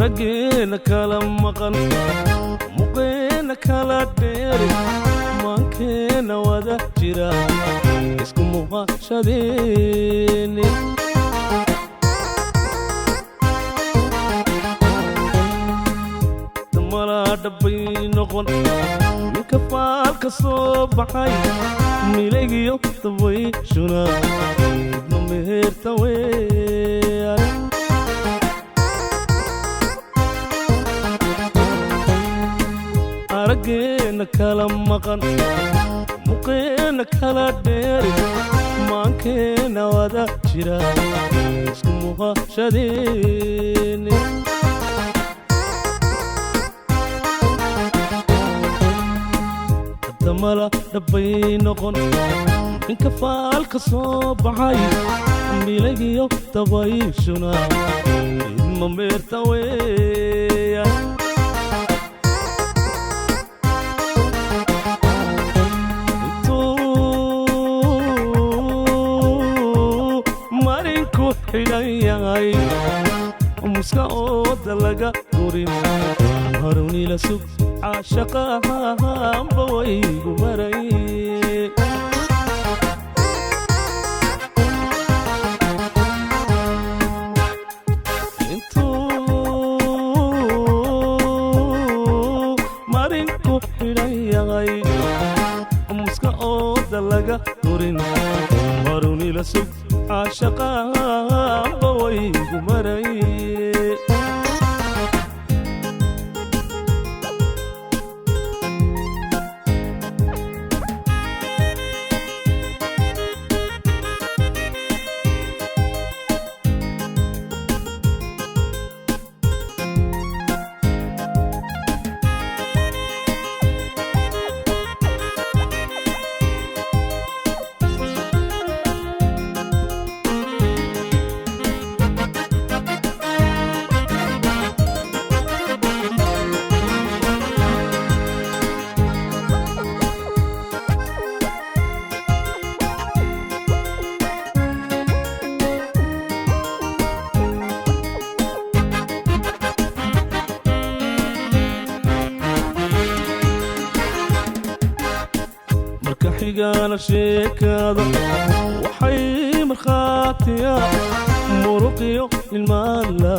Araggeena kala maqan, muqeena kala dheeri, maankeena wada jira, isku muqashadeeni. Dhabbay noqon ninka faalka soo baxay, milaygiyo dabayshuna idma meherta weyan. Araggeena kala maqan, muqeena kala dheeri, maankeena wada jira, isku muqashadeeni. Mala dhabbay noqon ninka faalka soo baxay, milaygiyo dabayshuna idma meerta weya. Intuu marinku xidhan yahay, muska ooda laga gurin, harunila sug caashaqahanba waygu maray. Intuu marinku xidhan yahay, muska ooda laga gurin, harunila sug caashaqahanba waygu maray. Marka xigana sheekada waxay markhaatiya muruqiyo ilmaala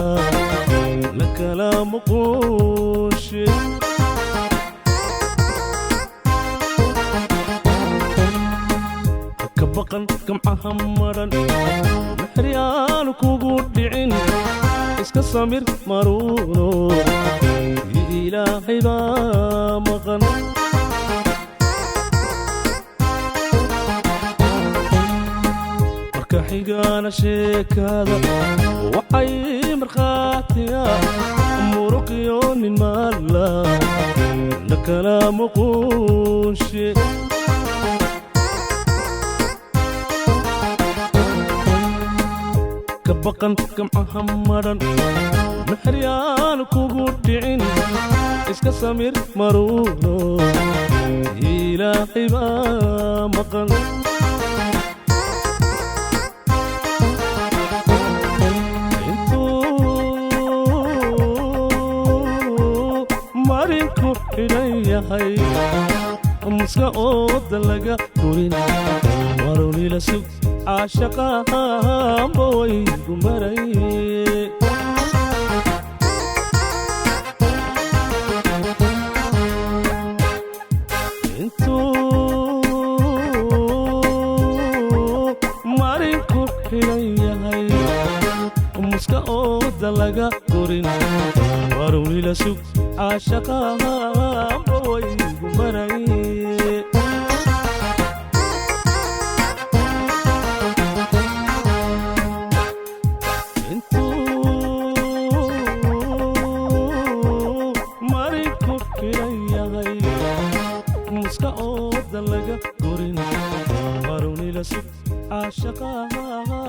la kala muquushe. Haka baqan gamcaha madhan, mexryaanu kugu dhicin, iska samir maruuno, Ilaahay baa maqan. Marka xigana sheekada waxay markhaatiya muruqiyo nin maalla la kala muquushe. Ka baqan gamcaha madhan, mexryaanu kugu dhicin, iska samir maruuno, Ilaahay baa maqan. Intuu marinku xidhan yahay, muska ooda laga gurin, warunila sug caashaqahanba waygu maray. Intuu marinku xidhan yahay, muska ooda laga gurin, warunila sug caashaqahanba waygu maray. Intuu marinku xidhan yahay, muska ooda laga gurin, warunila sug caashaqahanba.